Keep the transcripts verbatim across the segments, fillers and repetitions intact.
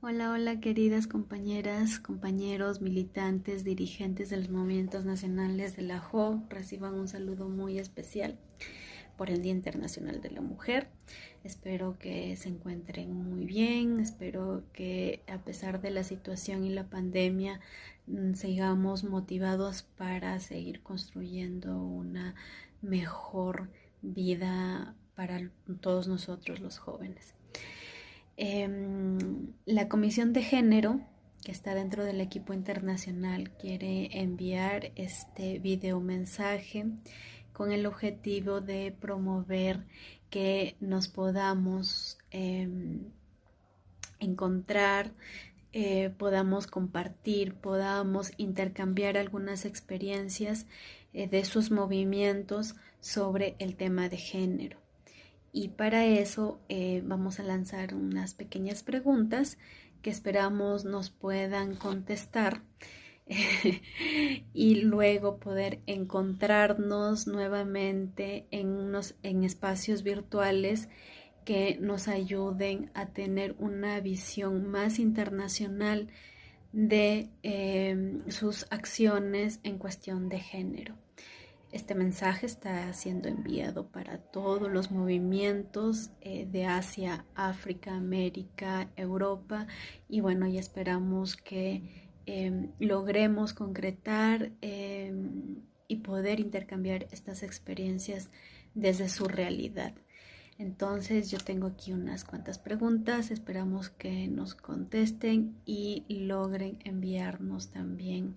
Hola, hola, queridas compañeras, compañeros, militantes, dirigentes de los movimientos nacionales de la JOC. Reciban un saludo muy especial por el Día Internacional de la Mujer. Espero que se encuentren muy bien, espero que a pesar de la situación y la pandemia, mm, sigamos motivados para seguir construyendo una mejor vida para todos nosotros los jóvenes. Em, la Comisión de Género, que está dentro del equipo internacional, quiere enviar este video mensaje con el objetivo de promover que nos podamos, em, encontrar, eh, podamos compartir, podamos intercambiar algunas experiencias, eh, de sus movimientos sobre el tema de género. Y para eso, eh, vamos a lanzar unas pequeñas preguntas que esperamos nos puedan contestar y luego poder encontrarnos nuevamente en unos, en espacios virtuales que nos ayuden a tener una visión más internacional de, em, sus acciones en cuestión de género. Este mensaje está siendo enviado para todos los movimientos, eh, de Asia, África, América, Europa, y bueno, y esperamos que, em, logremos concretar, em, y poder intercambiar estas experiencias desde su realidad. Entonces, yo tengo aquí unas cuantas preguntas, esperamos que nos contesten y logren enviarnos también,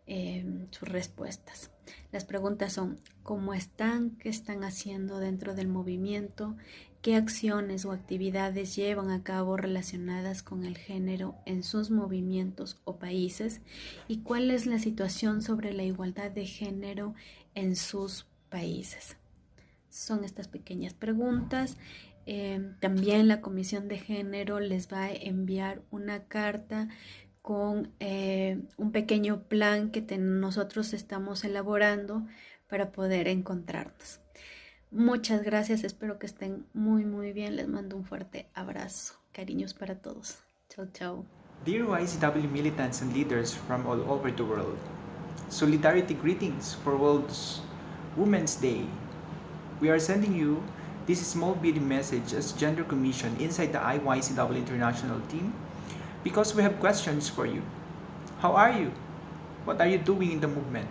em, sus respuestas. Las preguntas son: ¿cómo están? ¿Qué están haciendo dentro del movimiento? ¿Qué acciones o actividades llevan a cabo relacionadas con el género en sus movimientos o países? ¿Y cuál es la situación sobre la igualdad de género en sus países? Son estas pequeñas preguntas. Eh, también la Comisión de Género les va a enviar una carta con, eh, un pequeño plan que te-, nosotros estamos elaborando para poder encontrarnos. Muchas gracias, espero que estén muy, muy bien. Les mando un fuerte abrazo. Cariños para todos. Chao, chao. Dear Y C W militants and leaders from all over the world, solidarity greetings for World's Women's Day. We are sending you this small video message as Gender Commission inside the I Y C W International team because we have questions for you. How are you? What are you doing in the movement?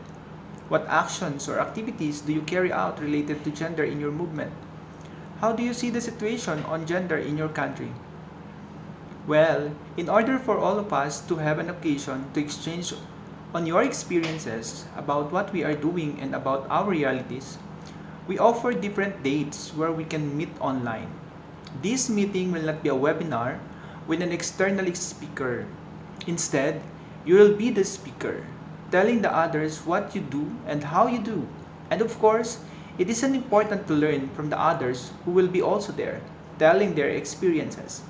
What actions or activities do you carry out related to gender in your movement? How do you see the situation on gender in your country? Well, in order for all of us to have an occasion to exchange on your experiences about what we are doing and about our realities, we offer different dates where we can meet online. This meeting will not be a webinar with an external speaker. Instead, you will be the speaker, telling the others what you do and how you do. And of course, it is important to learn from the others who will be also there, telling their experiences.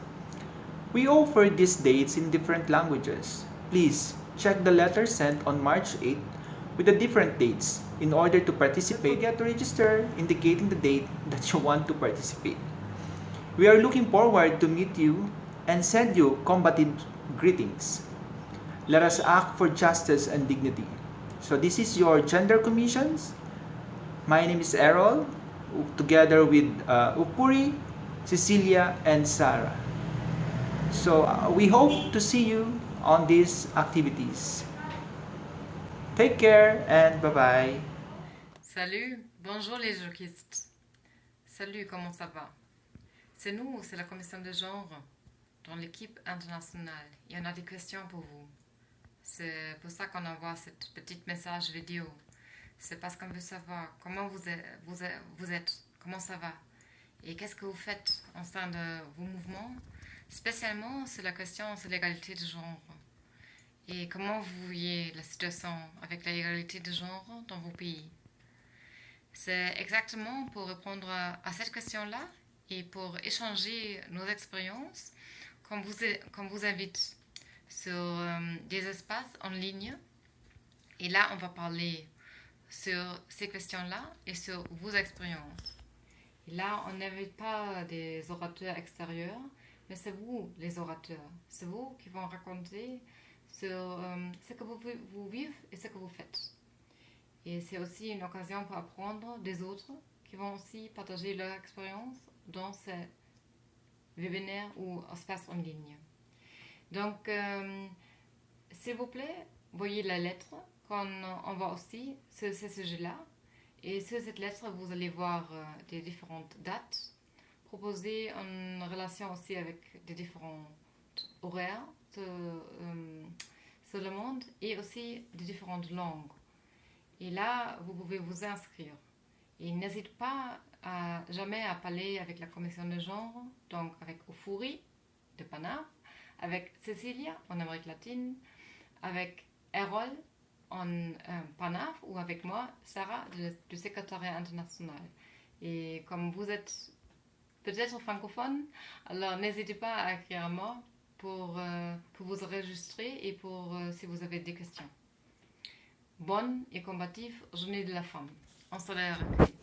We offer these dates in different languages. Please check the letter sent on March eighth with the different dates in order to participate. Don't forget to register, indicating the date that you want to participate. We are looking forward to meet you and send you combative greetings. Let us act for justice and dignity. So this is your Gender Commissions. My name is Errol, together with, uh, Upuri, Cecilia, and Sarah. So, uh, we hope to see you on these activities. Take care and bye-bye. Salut, bonjour les jokistes. Salut, comment ça va? C'est nous, c'est la commission de genre dans l'équipe internationale et on a des questions pour vous. C'est pour ça qu'on envoie cette petite message vidéo. C'est parce qu'on veut savoir comment vous êtes, vous êtes, vous êtes, comment ça va et qu'est-ce que vous faites au sein de vos mouvements, spécialement sur la question sur l'égalité de genre. Et comment vous voyez la situation avec l'égalité de genre dans vos pays? C'est exactement pour répondre à, à cette question-là et pour échanger nos expériences qu'on vous, qu'on vous invite sur, euh, des espaces en ligne. Et là, on va parler sur ces questions-là et sur vos expériences. Et là, on n'invite pas des orateurs extérieurs, Mais c'est vous, les orateurs. C'est vous qui vont raconter sur euh, ce que vous, vous vivez et ce que vous faites. Et c'est aussi une occasion pour apprendre des autres qui vont aussi partager leur expérience dans ces webinaires ou espaces en ligne. Donc, euh, s'il vous plaît, voyez la lettre qu'on envoie aussi sur ce sujet-là. Et sur cette lettre, vous allez voir euh, des différentes dates proposées en relation aussi avec des différents horaires de, euh, sur le monde et aussi des différentes langues. Et là, vous pouvez vous inscrire. Et n'hésite pas à jamais à parler avec la commission de genre, donc avec Ofuri de Panaf, avec Cecilia en Amérique latine, avec Errol en euh, Panaf ou avec moi, Sarah de, du secrétariat international. Et comme vous êtes peut-être francophone, alors n'hésitez pas à écrire à moi pour, euh, pour vous enregistrer et pour euh, si vous avez des questions. Bonne et combative journée de la femme. On se retrouve.